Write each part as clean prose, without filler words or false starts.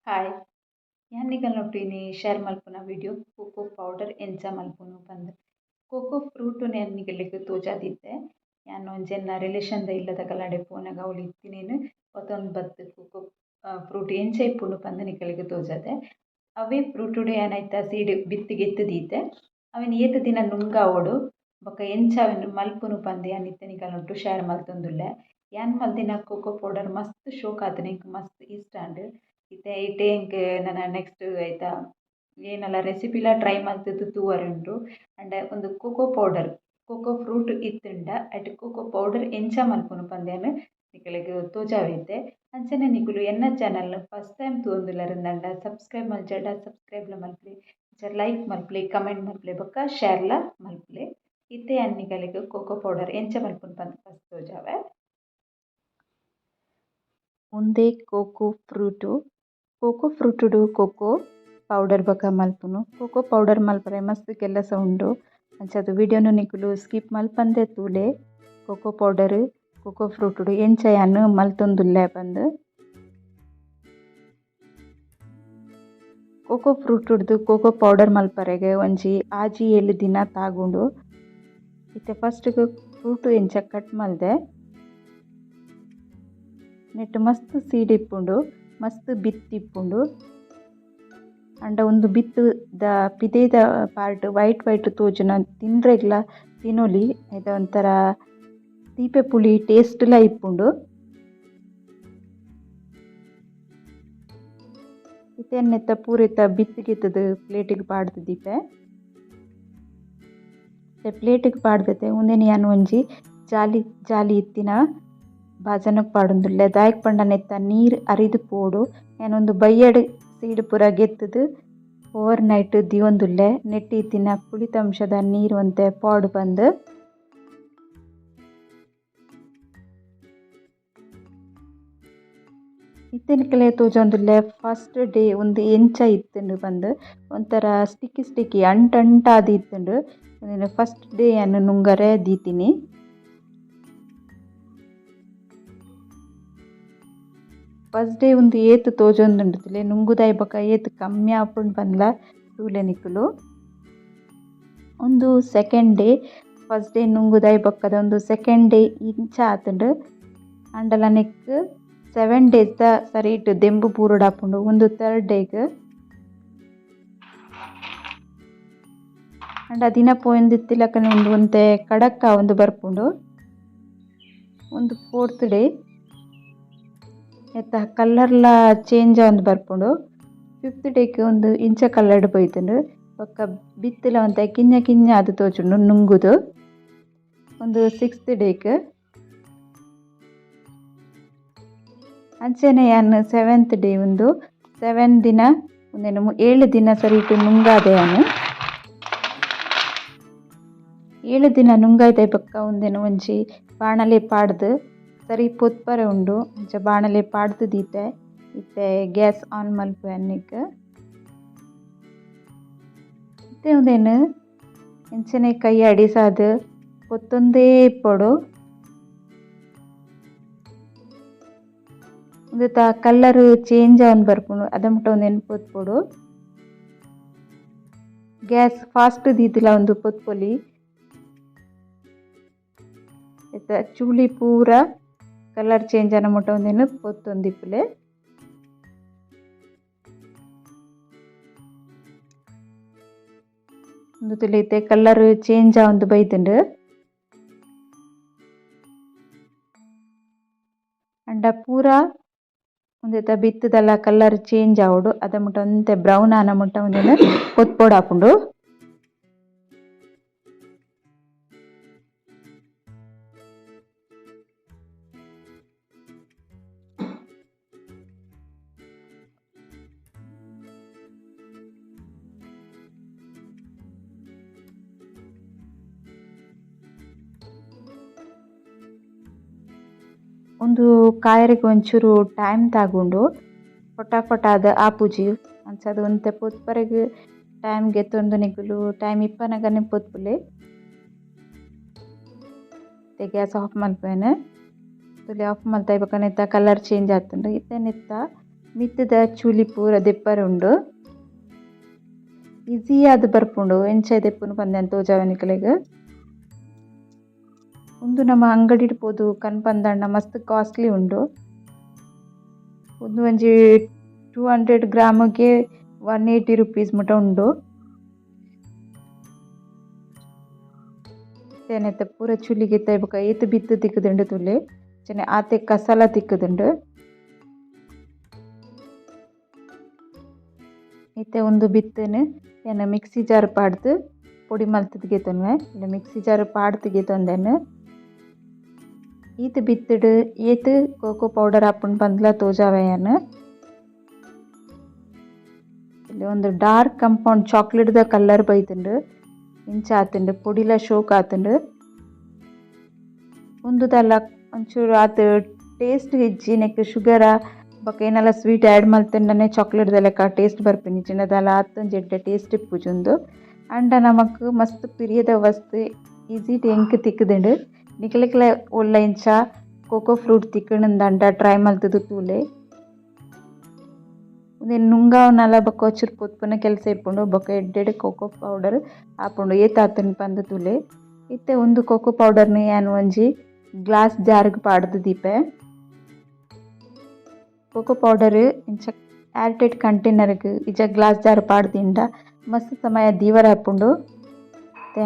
Hi, ಯಾನ್ ನಿಕಲ್ನೊಟ್ಟು ಇನಿ share ಮಲ್ಪುನ ವಿಡಿಯೋ ಕೋಕೋ ಪೌಡರ್ ಎಂಚ ಮಲ್ಪುನು ಪಂದ್. ಕೋಕೋ ಫ್ರೂಟುನು ಯಾನ್ ನಿಕಲೆಗ್ ತೋಜಾದಿತ್ತೆ. ಯಾನ್ ಒಂಜಿ ಎನ್ನ ರಿಲೇಷನ್ದ ಇಲ್ಲದ ಕಲಾಡೆ ಪೋನಗ ಅವ್ಲು ಇತ್ತಿನೇನ್ ಪತೊಂದು ಬತ್ತ್ ಕೋಕೋ ಫ್ರೂಟ್ ಎಂಚ ಇಪ್ಪುಂಡು ಪಂದ್ ನಿಕಲೆಗ್ ತೋಜಾದೆ. ಅವೇ ಫ್ರೂಟುಡು ಯಾನ್ ಐತ ಸೀಡ್ ಬಿತ್ತ್ ಗೆತ್ತ್ ದೀತೆ. ಅವೆನ್ ಏತ್ ದಿನ ನುಂಗಾವೊಡು ಬೊಕ ಎಂಚ ಅವೆನ್ ಮಲ್ಪುನು ಪಂದ್ ಯಾನ್ ಇತ್ತೆ ನಿಕಲ್ನೊಟ್ಟು ಶೇರ್ ಮಲ್ತೊಂದುಲ್ಲೆ. ಯಾನ್ ಮಲ್ದಿನ ಕೋಕೋ ಪೌಡರ್ ಮಸ್ತ್ ಶೋಕ್ ಆತ್ಂಡ್, ಎಂಕ್ ಮಸ್ತ್ ಇಷ್ಟ ಆಂಡ್. ಇತ್ತೆ ಇತ್ತೆ ಎಂಕ್ ನನ ನೆಕ್ಸ್ಟ್ ಐತ ಏನಲ ರೆಸಿಪಿಲ ಟ್ರೈ ಮಲ್ತ್‌ದ್ ತೂವರೆ ಉಂಡು. ಆಂಡ ಉಂದು ಕೋಕೋ ಪೌಡರ್, ಕೋಕೋ ಫ್ರೂಟ್ ಇತ್ತ್ಂಡ ಐಟ್ ಕೋಕೋ ಪೌಡರ್ ಎಂಚ ಮಲ್ಪುನು ಪಂದ್ ಯಾನ್ ನಿಕಲೆಗ್ ತೋಜಾವೆ ಇತ್ತೆ. ಅಂಚನೆ ನಿಕುಲು ಎನ್ನ ಚಾನಲ್ನ್ ಫಸ್ಟ್ ಟೈಮ್ ತೂವೊಂದುಲ್ಲರ್ಂದಾಂಡ ಸಬ್ಸ್ಕ್ರೈಬ್ ಮಲ್ಜಡ ಸಬ್ಸ್ಕ್ರೈಬ್ಲ ಮಲ್ಪುಲೆ, ಅಂಚ ಲೈಕ್ ಮಲ್ಪುಲೆ, ಕಮೆಂಟ್ ಮಲ್ಪುಲೆ ಬೊಕ್ಕ ಶೇರ್ಲ ಮಲ್ಪುಲೆ. ಇತ್ತೆ ಯಾನ್ ನಿಕಲೆಗ್ ಕೋಕೋ ಪೌಡರ್ ಎಂಚ ಮಲ್ಪುನು ಪಂದ್ ಫಸ್ಟ್ ತೋಜಾವೆ. ಉಂದೇ ಕೋಕೋ ಫ್ರೂಟು. ಕೋಕೋ ಫ್ರೂಟುಡು ಕೋಕೋ ಪೌಡರ್ ಬೊಕ ಮಲ್ಪುನು. ಕೋಕೋ ಪೌಡರ್ ಮಲ್ಪರೆ ಮಸ್ತ್ ಕೆಲಸ ಉಂಡು. ಅಂಚಾದ್ ವಿಡಿಯೋನು ನಿಕುಲು ಸ್ಕಿಪ್ ಮಲ್ಪಂದೆ ತೂಲೆ. ಕೋಕೋ ಪೌಡರ್ ಕೋಕೋ ಫ್ರೂಟುಡು ಎಂಚ ಯಾನ್ ಮಲ್ತೊಂದುಲ್ಲೆ ಪಂದ್. ಕೋಕೋ ಫ್ರೂಟುಡ್ದು ಕೋಕೋ ಪೌಡರ್ ಮಲ್ಪರೆಗ್ ಒಂಜಿ 6-7 ದಿನ ತಾಗುಂಡು. ಇತ್ತೆ ಫಸ್ಟ್ ಫ್ರೂಟ್ ಎಂಚ ಕಟ್ ಮಲ್ದೆ. ನೆಟ್ ಮಸ್ತ್ ಸೀಡ್ ಇಪ್ಪುಂಡು, ಮಸ್ತ್ ಬಿತ್ತ್ ಇಪ್ಪುಂಡು. ಆಂಡ ಉಂದು ಬಿತ್ತ್ ದ ಪಿದಯ್ದ ಪಾರ್ಟ್ ವೈಟ್ ವೈಟ್ ತೋಜುನ ತಿನ್ರೆಗ್ಲ ತಿನೊಲಿ. ಐತ ಒಂಥರ ತೀಪೆ ಪುಳಿ ಟೇಸ್ಟ್ ಲ ಇಪ್ಪುಂಡು. ಇತ್ತೆ ನೆತ್ತ ಪೂರೆತ ಬಿತ್ತ್ ಗೆತ್ತ್‌ದ್ ಪ್ಲೇಟ್ ಗ್ ಪಾಡ್ದ್ ದೀಪೆ. ಪ್ಲೇಟ್ ಗ್ ಪಾಡ್ದಿತ್ತೆ. ಉಂದೆನ್ ಯಾನ್ ಒಂಜಿ ಜಾಲಿ ಜಾಲಿ ಇತ್ತಿನ ಬಾಜನಗ್ ಪಾಡೊಂದುಲ್ಲೆ. ದಾಯೆಗ್ ಪಂಡ ನೆತ್ತ ನೀರ್ ಅರಿದ್ ಪೋಡು. ಯಾನ್ ಉಂದು ಬಯ್ಯಡ್ ಸೀಡ್ ಪೂರ ಗೆತ್ತ್‌ದ್ ಓವರ್ ನೈಟ್ ದೀವೊಂದುಲ್ಲೆ. ನೆಟ್ಟ್ ಇತ್ತಿನ ಪುಳಿತ ಅಂಶದ ನೀರ್ ಒಂತೆ ಪೋಡು ಪಂದ್. ಇತ್ತೆ ನಿಕಲೆಗ್ ತೋಜೊಂದುಲ್ಲೆ ಫಸ್ಟ್ ಡೇ ಉಂದು ಎಂಚ ಇತ್ತ್ಂಡ್ ಪಂದ್. ಒಂಥರ ಸ್ಟಿಕ್ಕಿ ಸ್ಟಿಕ್ಕಿ ಅಂಟ್ ಅಂಟಾದ್ ಇತ್ತ್ಂಡ್. ಉಂದೆನ್ ಫಸ್ಟ್ ಡೇ ಯಾನ್ ನುಂಗರೆ ದೀತಿನಿ. ಫಸ್ಟ್ ಡೇ ಉಂದು ಏತ್ ತೋಜೊಂದುಂಡು ತೂಲೆ, ನುಂಗುದಾಯಿ ಬೊಕ ಏತ್ ಕಮ್ಮಿ ಆಪುಂಡು ಪಂದ್ಲ ತೂಲೆ ನಿಕುಲು. ಉಂದು ಸೆಕೆಂಡ್ ಡೇ. ಫಸ್ಟ್ ಡೇ ನುಂಗುದಾಯಿ ಬೊಕ್ಕದ ಉಂದು ಸೆಕೆಂಡ್ ಡೇ ಇಂಚ ಆತ್ಂಡ್. ಆಂಡಲ ನೆಕ್ಕ್ 7 ಡೇಸ್ ದ ಸರಿಟ್ ದೆಂಬು ಬೂರೊಡಾಪುಂಡು. ಉಂದು ಥರ್ಡ್ ಡೇಗ್. ಆಂಡ ದಿನ ಪೋಯೊಂದಿತ್ತಿಲಕನೆ ಉಂದು ಒಂತೆ ಕಡಕ್ ಆವೊಂದು ಬರ್ಪುಂಡು. ಉಂದು ಫೋರ್ತ್ ಡೇ. ನೆತ್ತ ಕಲರ್ಲ ಚೇಂಜ್ ಆವೊಂದು ಬರ್ಪುಂಡು. ಫಿಫ್ತ್ ಡೇಕ್ ಉಂದು ಇಂಚ ಕಲರ್ಡ್ ಪೋಯಿತುಂಡು. ಬೊಕ್ಕ ಬಿತ್ತ್‌ಲ ಒಂತೆ ಕಿഞ്ഞ ಕಿഞ്ഞ ಆದ್ ತೋಜುಂಡು ನುಂಗುದು. ಉಂದು ಸಿಕ್ಸ್ತ್ ಡೇಕ್. ಅಂಚನೆ ಯಾನ್ ಸೆವೆಂತ್ ಡೇ ಉಂದು 7 ದಿನ ಉಂದೆನ್ 7 ದಿನ ಸರಿಟ್ ನುಂಗಾದೆ ಯಾನ್. 7 ದಿನ ನುಂಗಾಯ್ದೆ ಬೊಕ್ಕ ಉಂದೆನ್ ಒಂಜಿ ಬಾಣಲೆ ಪಾಡ್ದ್ ಸರಿ ಪೊತ್ಪರೆ ಉಂಡು. ಅಂಚ ಬಾಣಲೆ ಪಾಡ್ದ್ ದೀತೆ. ಇತ್ತೆ ಗ್ಯಾಸ್ ಆನ್ ಮಲ್ಪುವೆ ನೆಕ್ಕ್. ಇತ್ತೆ ಉಂದೆನ್ ಇಂಚನೆ ಕೈ ಅಡಿಸಾದ್ ಪೊತ್ತೊಂದೇ ಇಪ್ಪೊಡು. ಉಂದೆತ ಕಲರ್ ಚೇಂಜ್ ಆವೊಂದು ಬರ್ಪುಂಡು. ಅದ ಮುಟ ಉಂದೆನ್ ಪೊತ್ಪೊಡು. ಗ್ಯಾಸ್ ಫಾಸ್ಟ್ ದೀತಿಲ ಉಂದು ಪೊತ್ಪೊಲಿ. ಇತ್ತೆ ಚೂಳಿ ಪೂರ ಕಲರ್ ಚೇಂಜ್ ಆನ ಮುಟ ಉಂದೆನ್ ಪೊತ್ತೊಂದಿಪ್ಪುಲೆ. ಉಂದು ತೂಲೆ ಇತ್ತೆ ಕಲರ್ ಚೇಂಜ್ ಆವೊಂದು ಬೈದ್ಂಡ್. ಆಂಡ ಪೂರ ಉಂದೆತ ಬಿತ್ತ್‌ದಲ ಕಲರ್ ಚೇಂಜ್ ಆವೊಡು. ಅದ ಮುಟ ಒಂತೆ ಬ್ರೌನ್ ಆನ ಮುಟ ಉಂದೆನ್ ಪೊತ್ಪೊಡಾಪುಂಡು. ಉಂದು ಕಾಯೆರೆಗ್ ಒಂಚೂರು ಟೈಮ್ ತಾಗುಂಡು. ಫಟ ಫಟ ಆದ್ ಆಪುಜಿ. ಅಂಚಾದ್ ಒಂತೆ ಪೊತ್ಪರೆಗ್ ಟೈಮ್ ಗೆತೊಂದು ನಿಕುಲು ಟೈಮ್ ಇಪ್ಪನಗನೆ ಪೊತ್ಪುಲೆ. ಇತ್ತೆ ಗ್ಯಾಸ್ ಆಫ್ ಮಲ್ಪುವೆನ್. ತೂಲೆ ಆಫ್ ಮಲ್ತಾಯಿ ಬೊಕ ನೆತ್ತ ಕಲರ್ ಚೇಂಜ್ ಆತುಂಡು. ಇತ್ತೆ ನೆತ್ತ ಮಿತ್ತುದ ಚೂಲಿ ಪೂರ ದೆಪ್ಪರೆ ಉಂಡು. ಈಸಿ ಆದ್ ಬರ್ಪುಂಡು ಎಂಚ ದೆಪ್ಪುನು ಪಂದ್ ಯಾನ್ ತೋಜಾವೆ ನಿಕಲೆಗ್. ಉಂದು ನಮ ಅಂಗಡಿಡ್ ಪೋದು ಕನ್ಪಂದಾಂಡ ಮಸ್ತ್ ಕಾಸ್ಟ್ಲಿ ಉಂಡು. ಉಂದು ಒಂಜಿ 200 ಗ್ರಾಮ್ ಗೆ 180 ರುಪೀಸ್ ಮುಟ ಉಂಡು. ನೆತ್ತ ಪೂರ ಚುಲಿ ಗೆತ್ತೈ ಬೊಕ ಏತ್ ಬಿತ್ತ್ ತಿಕ್ಕುದುಂಡು ತೂಲೆ ಅಂಚನೆ ಆತೆ ಕಸಲ ತಿಕ್ಕುದುಂಡು. ಇತ್ತೆ ಉಂದು ಬಿತ್ತುನು ಯಾನ್ ಮಿಕ್ಸಿ ಜಾರ್ ಪಾಡ್ದ್ ಪೊಡಿ ಮಲ್ತುದು ಗೆತೊನುವೆ. ಮಿಕ್ಸಿ ಜಾರ್ ಪಾಡ್ದ್ ಗೆತೊಂದೆನ್. ಈತ್ ಬಿತ್ತುಡು ಏತ್ ಕೋಕೋ ಪೌಡರ್ ಆಪುಂಡು ಪಂದ್ಲ ತೋಜಾವೆ ಯಾನ್. ಉಂದು ಡಾರ್ಕ್ ಕಂಪೌಂಡ್ ಚಾಕ್ಲೇಟ್ ದ ಕಲರ್ ಬೈದುಂಡು. ಇಂಚ ಆತುಂಡು ಪೊಡಿಲ ಶೋಕ್ ಆತುಂಡು. ಉಂದುದಲ ಒಂಚೂರು ಆತ್ ಟೇಸ್ಟ್ ಇಜ್ಜಿ ನೆಕ್ಕ್ ಶುಗರ ಬೊಕ ಏನಾಲ ಸ್ವೀಟ್ ಆ್ಯಡ್ ಮಲ್ತುಂಡನೆ ಚಾಕ್ಲೇಟ್ ದ ಲೆಕ ಟೇಸ್ಟ್ ಬರ್ಪಿನಿ ಇಜ್ಜಿಂಡ ದಾಲ ಆತ್ ಒಂಜಿ ಎಡ್ಡೆ ಟೇಸ್ಟ್ ಇಪ್ಪುಜಿ ಉಂದು. ಆಂಡ ನಮಕ್ ಮಸ್ತ್ ಪಿರಿಯದ ವಸ್ತು ಈಸಿಟ್ ಎಂಕ್ ತಿಕ್ಕುದುಂಡು. ನಿಕಲೆಗ್ಲ ಓಲ್ಲ ಇಂಚ ಕೋಕೋ ಫ್ರೂಟ್ ತಿಕ್ಕುಂಡಂಡ ಟ್ರೈ ಮಲ್ತುದು ತೂಲೆ. ಉಂದೆನ್ ನುಂಗಾವುನಲ ಬೊಕ ಒಂಚೂರು ಪೊತ್ಪುನ ಕೆಲಸ ಇಪ್ಪುಂಡು ಬೊಕ ಎಡ್ಡೆಡ್ ಕೋಕೋ ಪೌಡರ್ ಆಪುಂಡು ಏತ್ ಆತುಂಡು ಪಂದ್ ತೂಲೆ. ಇತ್ತೆ ಉಂದು ಕೋಕೋ ಪೌಡರ್ ನು ಯಾನ್ ಒಂಜಿ ಗ್ಲಾಸ್ ಜಾರ್ ಗ್ ಪಾಡ್ದ್ ದೀಪೆ. ಕೋಕೋ ಪೌಡರ್ ಇಂಚ ಏರ್ ಟೈಟ್ ಕಂಟೈನರ್ ಗ್ ಇಜ್ಜ ಗ್ಲಾಸ್ ಜಾರ್ ಪಾಡ್ದ್ ದೀಂಡ ಮಸ್ತ್ ಸಮಯ ದೀವರೆ ಆಪುಂಡು.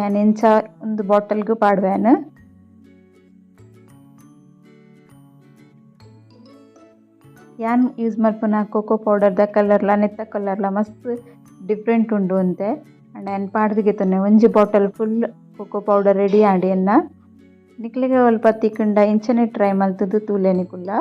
ಯಾನ್ ಇಂಚ ಉಂದು ಬಾಟಲ್ ಗ್ ಪಾಡುವೆ ಯಾನ್. ಯಾನ್ ಯೂಸ್ ಮಲ್ಪುನ ಕೋಕೋ ಪೌಡರ್ ದ ಕಲರ್ ಲ ನೆತ್ತ ಕಲರ್ ಲ ಮಸ್ತ್ ಡಿಫರೆಂಟ್ ಉಂಡು ಒಂತೆ. ಆಂಡ ಯಾನ್ ಪಾಡ್ದ್ ಗೆತೊನ್ನೆ ಒಂಜಿ bottle full cocoa powder ready ಆಂಡ್ ಎನ್ನ. ನಿಕ್ಲೆಗ್ ಒಲ್ಪ ತಿಕ್ಕುಂಡ ಇಂಚನೆ ಟ್ರೈ ಮಲ್ತುದು ತೂಲೆ ನಿಕುಲ್ಲ.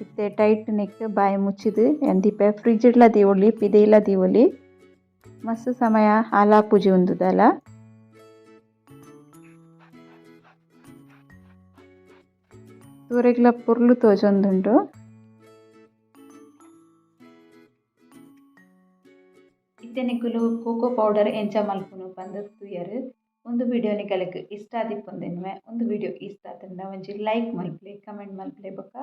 ಇತ್ತೆ ಟೈಟ್ ನೆಕ್ ಬಾಯಿ ಮುಚ್ಚಿದ್ ಯಾನ್ ದೀಪೆ. ಫ್ರಿಡ್ಜ್ ಡ್ಲ ದೀವೊಲಿ ಪಿದೈಲ ದೀವೊಲಿ. ಮಸ್ತ್ ಸಮಯ ಹಾಲಾಪುಜಿ ಉಂದು ದಾಲ. ತೂರೆಗ್ಲ ಪೊರ್ಲು ತೋಜೊಂದುಂಡು. ಇತ್ತೆ ನಿಕುಲು ಕೋಕೋ ಪೌಡರ್ ಎಂಚ ಮಲ್ಪುನು ಪಂದ್ ತೂಯರ್. ಉಂದು ವಿಡಿಯೋ ನಿಕಲೆಗ್ ಇಷ್ಟ ಆದಿಪ್ಪುಂದೆನ್ವೆ. ಉಂದು ವಿಡಿಯೋ ಇಷ್ಟ ಆತುಂಡ ಒಂಜಿ ಲೈಕ್ ಮಲ್ಪುಲೆ, ಕಮೆಂಟ್ ಮಲ್ಪುಲೆ ಬೊಕ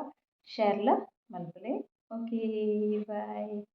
ಶೇರ್ ಲ ಮಲ್ಪುಲೆ. Okay bye.